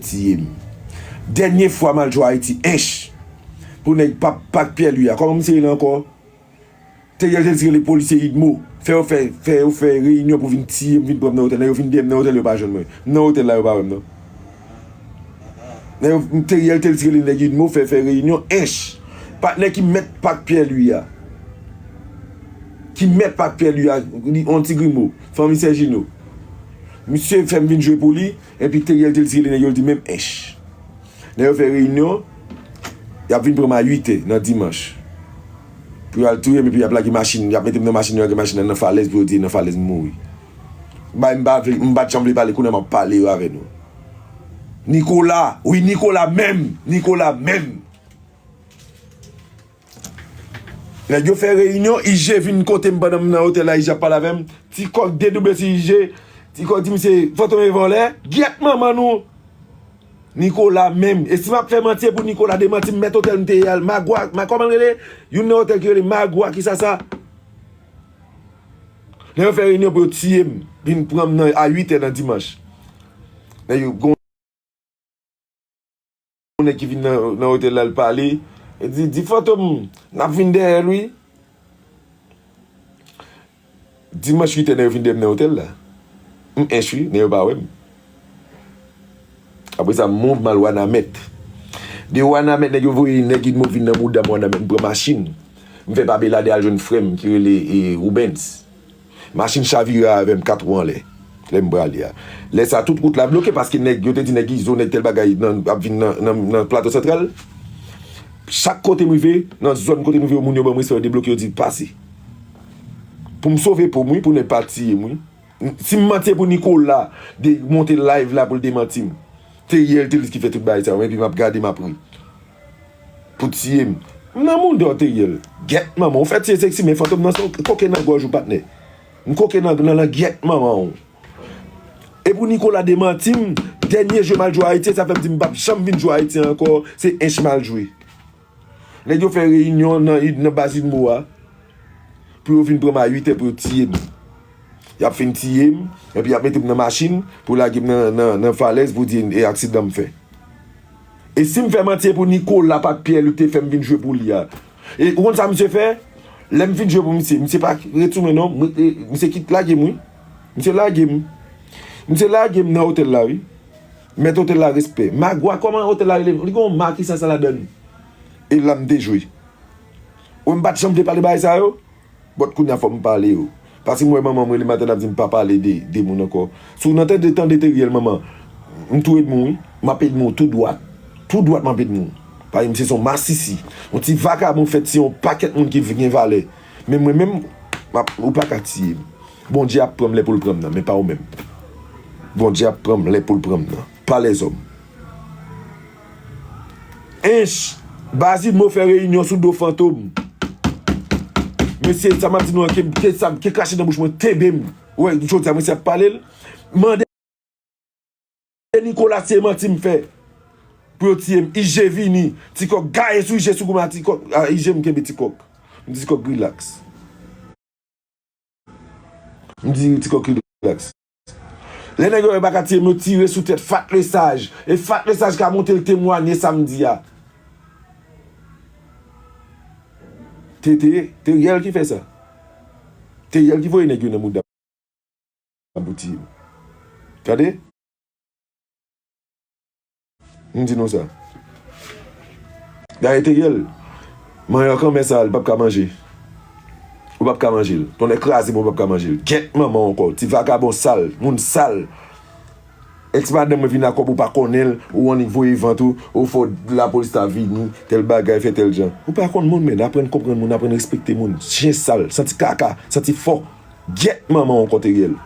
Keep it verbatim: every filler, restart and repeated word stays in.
tiye m. Dènye fwa m al jwe Ayiti, ench. Pou nèg pa, Pak Pyèlwi a. Kòman misye rele ankò? Teriel te di rele polisye Idmo. Fè yo fè, fè yo fè reyinyon pou vin tiye m, vin pran m nan otèl. Nèg yo vin dèyè m nan otèl, yo pa jwenn mwen. M nan otèl la, yo pa wè m non. Nèg yo, Teriel te di rele nèg Idmo, fè, fè reyinyon, ench. Patnè ki mèt Pak Pyèlwi a. Ki mèt Pak Pyèlwi a, li on ti grimo. Fanmi Sèjino. Misye fè m vin jwe pou li, epi Teriel te di rele nèg yo, li di menm ench. Nèg yo fè reyinyon, y ap vin pran m a uit è nan dimanch. Pou y al touye m, epi y ap lage machin, y ap mete m nan machin, yo lage machin nan, nan falèz, pou yo di nan falèz m mouri. Bay m pa vle, m pa t janm vle pale, kounye a m ap pale yo avè nou. Nikola, wi, Nikola menm, Nikola menm. Nèg yo fè reyinyon, I G vin kote m pandan m nan otèl la, I G ap pale avè m. Ti Kòk dedouble sou I G. Ti Kòk di misye, Fantom e vòlè. Gyèt manman nou. Nikola menm. E si m ap fè manti, e pou Nikola demanti m, mèt otèl m te ye a. Magwa, ma, kòman l rele? Youn nan otèl ki rele Magwa, kisa sa? Nèg yo fè reyinyon pou yo tiye m, vin pran m nan, a uit è nan dimanch. Nèg yo gon nèg ki vin nan, nan otèl la, l pale. E di, di Fantom, n ap vin dèyè l, wi. Dimanch uit è, nèg yo vin dèyè m nan otèl la. M ench, wi, nèg yo pa wè m. Apre sa, m move, m al Wanament. De Wanament, nèg yo voye nèg Idmo vin nan mouda m Wanament, m pran machin. M fè pa Beladè al jwenn frè m ki rele, e, Roubens. Machin chavire avè m kat wou anlè. Lè m prale a. Lè sa, tout wout la bloke paske nèg, yo te di nèg Izo, nèg tèl bagay, nan, ap vin nan, nan, nan Plato Santral. Chak kote m rive, nan zòn kote m rive, moun yo ban m respè, yo debloke, yo di, "Pase." Pou m sove po m, wi, pou nèg pa tiye m, wi. Si m manti, e pou Nikola de monte live la pou l demanti m. Teriel te li ki fè tout bagay sa yo, epi m ap gade, m ap ri. Pou tiye m. M nan mouda w, Teriel. Gyèt manman, ou fè tiye seksi, men Fantom nan se yon koke nan gòj ou, patnè. M koke nan, nan, nan gyèt manman w. E pou Nikola demanti m, dènye jwe m al jwe Ayiti, sa fè m di m p ap janm vin jwe Ayiti ankò, se ench m al jwe. Nèg yo fè reyinyon nan, nan baz Idmo a, pou yo vin pran m a uit è pou yo tiye m. Y ap fin tiye m, epi y ap mete m nan machin, pou lage m nan, nan, nan falèz, pou di e aksidan m fè. E si m fè manti, e pou Nikola Pak Pyèlwi te fè m vin jwe pou li a. E ou konn sa misye fè? Lè m fin jwe pou misye, misye pa retounen non, mwen, e, misye kit lage m, wi. Misye lage m. Misye lage m nan otèl la, wi. Mèt otèl la, respè. Magwa, kòman otèl la rele? Li gen yon ma, kisa sa ladann? E la m te jwe. Ou m pa t janm vle pale bagay sa yo. But kounye a fò m pale yo. Paske m wè manman m rele maten, l ap di m pa pale de, de moun ankò. Si w nan tande, tande Teriel manman, m tou Edmond, wi. M ap Edmond tou dwat. Tou dwat m ap Edmond. Paske misye se yon masisi. Yon ti vakabon fè tiye yon pakèt moun ki gen valè. Men mwen menm, m ap, ou pa ka tiye m. Bondye ap pran m lè pou l pran m nan, men pa ou menm. Bondye ap pran m lè pou l pran m nan. Pa lèzòm. Ench, Baz Idmo fè reyinyon sou do Fantom. Mesye, sa m ap di nou an, ke, ke sa, ke krache nan bouch mwen, tenbe m. Ou wè, jodi a, mesye ap pale l. Mande Nikola si e manti m fè. Pou yo tiye m, I G vini. Ti Kòk gaye sou I G sou goumen a Ti Kòk. A, I G m kenbe Ti Kòk. M di Ti Kòk rilaks. M di Ti Kòk rilaks. Lè nèg yo wè pa ka tiye m, yo tire sou tèt Fat Lesaj. E Fat Lesaj ka monte l temwanye samdi a. Te, te, Teriel ki fè sa. Teriel ki voye nèg yo nan mouda m pou tiye m. Tande? M di nou sa. Dayè Teriel, manyen kanmè sa, li p ap ka manje. Ou p ap ka manje l. Tonnè kraze m, ou p ap ka manje l. Gyèt manman w ankò, ti vakabon sal, moun sal. Èks madanm mwen vin ak kòb ou pa konnen l, ou annik voye vant ou, ou fò lapolis ta vini, tèl bagay, fè tèl jan. Ou pa konn moun, men aprann konprann moun, aprann respekte moun. Chen sal, santi kaka, santi fò. Gyèt manman w ankò Teriel.